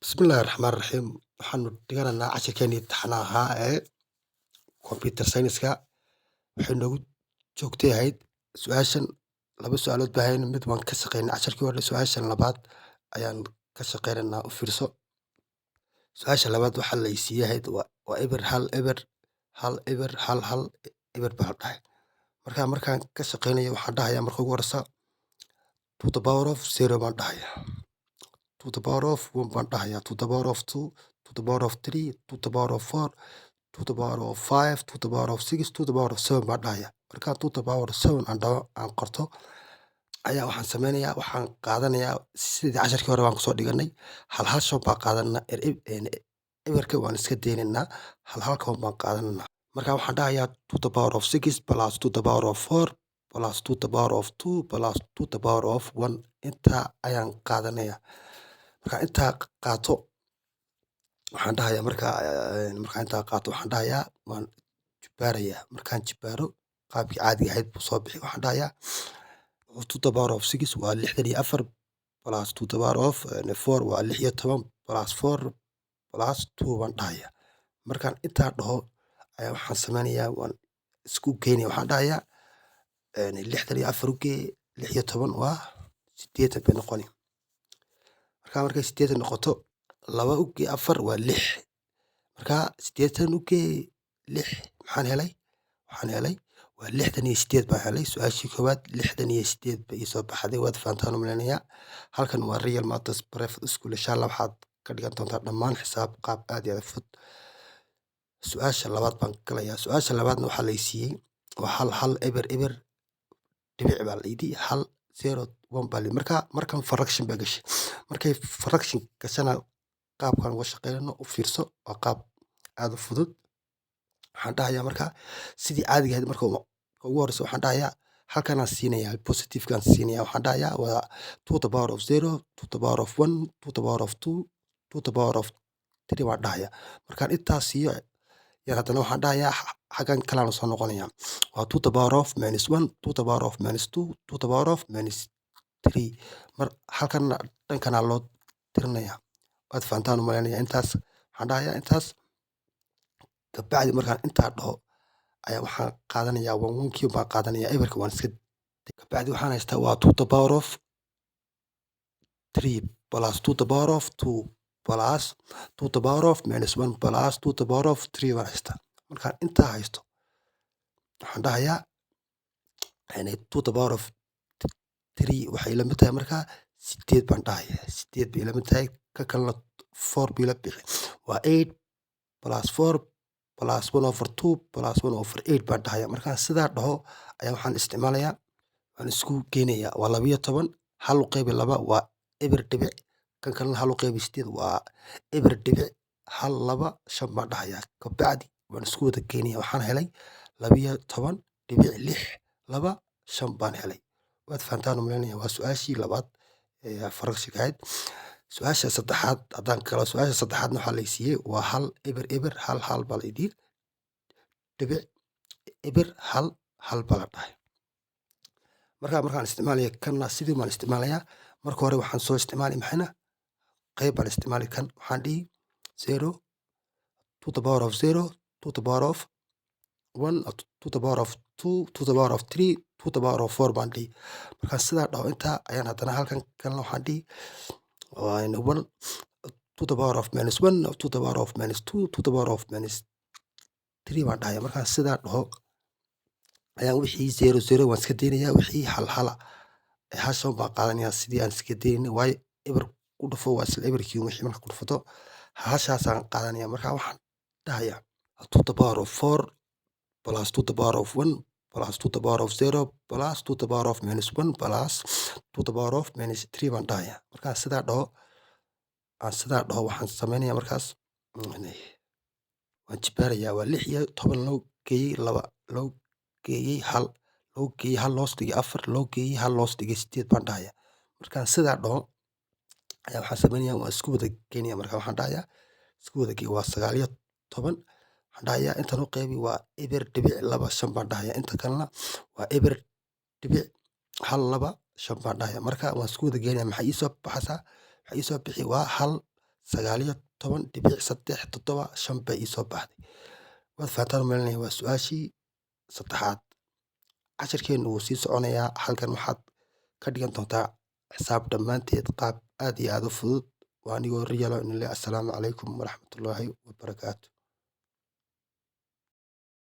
Bismillahi Raxmaani Raxiim. Waxaanu dhiganaynaa cashirkeenii taxanaha ahaa ee computer science-ka. Waxay noogu joogtay ahayd su-aashan. Laba su-aalood baa ahayn. Mid waan ka shaqeynay casharkii hore, su-aashan labaad ayaan ka shaqeynaynaa. U fiirso, su-aasha labaad waxaa la siiyay ahayd waa eber hal eber hal eber hal hal eber baa la dhahay. Marka markaan ka shaqeynayo, waxaan dhahayaa marka ugu horeysa two the power of zero baan dhahayaa, two the power of one baan dhahayaa, two the power of two, two the power of three, two the power of four, two the power of five, two the power of six, two the power of seven baan dhahayaa. Markaan two the power of seven aan dhaho, aan qorto, ayaa waxaan sameynayaa, waxaan qaadanayaa sidii casharkii hore baan kusoo dhiganay, hal hal shan baan qaadanaa. Eberka waan iska daynaynaa, hal halka baan qaadanaa. Marka waxaan dhahayaa two the power of six plus two the power of four plus two the power of two plus two the power of one. Intaa ayaan qaadanayaa. Marka intaa qaato, waxaan dhahayaa, markaan intaa qaato, waxaan dhahayaa waan jibaarayaa. Markaan jibaaro, qaabkii caadiga ahayd buu soo bixi. Waxaan dhahayaa two the power of six waa 64, plus two the power of four waa 16, plus four plus two baan dhahayaa. Markaan intaa dhaho ayaa waxaan sameynayaa, waan isku geynaya. Waxaan dhahayaa 64 u gee 16 waa 80 bay noqoni. Marka markay 80 noqoto, laba u gee afar waa lix. Marka 80 u gee lix maxaan helay? Waxaan helay waa 68 baan helay. Su-aashii koowaad 68 bay iisoo baxday. Waad fahantaan u malaynayaa. Halkan waa Real Matters Private School. Insha Allah waxaad ka dhigan doontaa dhammaan xisaab qaab aad iyo aad u fudud. Su-aasha labaad baan galayaa. Su-aasha labaadna waxaa lay siiyey waa hal hal eber eber dhibic baa la yidhi, hal zero one baa la yidhi. Marka markan fraction baa gashay. Markay fraction gashana, qaabkan uga shaqeynayno u fiirso, waa qaab aad u fudud. Waxaan dhahayaa marka sidii caadiga ahayd, marka ugu horeyso waxaan dhahayaa halkanaan siinayaa, positivekaan siinaya. Waxaan dhahayaa waa two the power of zero, two the power of one, two the power of two, two the power of three baan dhahayaa. Markaan intaas siiyo yaan haddana waxaan dhahayaa xaggan kalaan soo noqonaya, waa two the power of minus one, two the power of minus two, two the power of minus three. Mar halkan dhankanaa loo tirinaya. Waad fahantaan u malaynaya. Intaas waxaan dhahayaa. Intaas kabacdi markaan intaa dhaho ayaa waxaan qaadanayaa one one kii baan qaadanayaa, eberka waan iska. Kabacdi waxaan haystaa waa two the power of three plus two the power of two plus two the power of minus one plus two the power of three baan haystaa. Markaan intaa haysto, waxaan dhahayaa yani two the power of three waxay la mid tahay markaa sideed baan dhahayaa. Sideed bay ila mid tahay. Ka kalena four bay ila bixi, waa eight plus four plus one over two plus one over eight baan dhahayaa. Markaan sidaa dhaho ayaa waxaan isticmaalayaa, waan isku geynayaa, waa 12. Hal u qaybi laba waa eber dhibic. Kan kalena hal u qaybi sideed waa 0.125 baan dhahayaa. Kabacdi waan isku wada geynaya. Waxaan helay 12.625 baan helay. Waad fahantaan u malaynaya. Waa su-aashii labaad ee fractionka ahayd. Su-aasha saddexaad haddaan galo, su-aasha saddexaadna waxaa lay siiyey waa hal eber eber hal hal baa la yidhi, dhibic eber hal hal baa la dhahay. Marka markaan isticmaalaya kanna, sidii baan isticmaalayaa. Marka hore waxaan soo isticmaali maxayna, qayb baan isticmaali. Kan waxaan dhihi zero, two the power of zero, two the power of one, two the power of two, two the power of three, two the power of four baan dhihi. Markaan sidaa dhaho intaa ayaan haddana halkan kalena waxaan dhihi one, two the power of minus one, two the power of minus two, two the power of minus three baan dhahaya. Markaan sidaa dhaho ayaan wixii zero zero waan iska daynayaa, wixii hal hala hashan baan qaadanayaa. Sidii aan iska daynay, waayo eber ku dhufo waa isla eberkii. Wixii marka ku dhufato, hashaasaan qaadanaya. Marka waxaan dhahayaa two the power of four plus two the power of one plus two the power of zero plus two the power of minus one plus two the power of minus three baan dhahayaa. Markaan sidaa dhaho, aan sidaa dhaho, waxaan sameynayaa markaas waan jibaarayaa. Waa 16 loo geeyey laba loo geeyey hal loo geeyey hal loos dhigay afar loo geeyey hal loos dhigay sideed baan dhahayaa. Markaan sidaa dhaho ayaa waxaan sameynayaa, waan isku wada geynaya. Marka waxaan dhahayaa isku wada geey, waa 19. Waxaan dhahayaa intan u qaybi waa 0.25 baan dhahayaa, inta kalena waa 0.125 baan dhahayaa. Marka waan isku wada geynaya. Maxay iisoo baxaysaa? Waxaa iisoo bixi waa hal 19.375 bay ii soo baxday. Waad fahantaan u malaynaya. Waa su-aashii saddexaad. Cashirkeenu wuu sii soconayaa. Halkan waxaad ka dhigan doontaa xisaab dhammaanteed qaab aad iyo aad u fudud. Waa anigoo Riyalo inile. Assalaamu calaykum waraxmatullaahi wabarakaatu.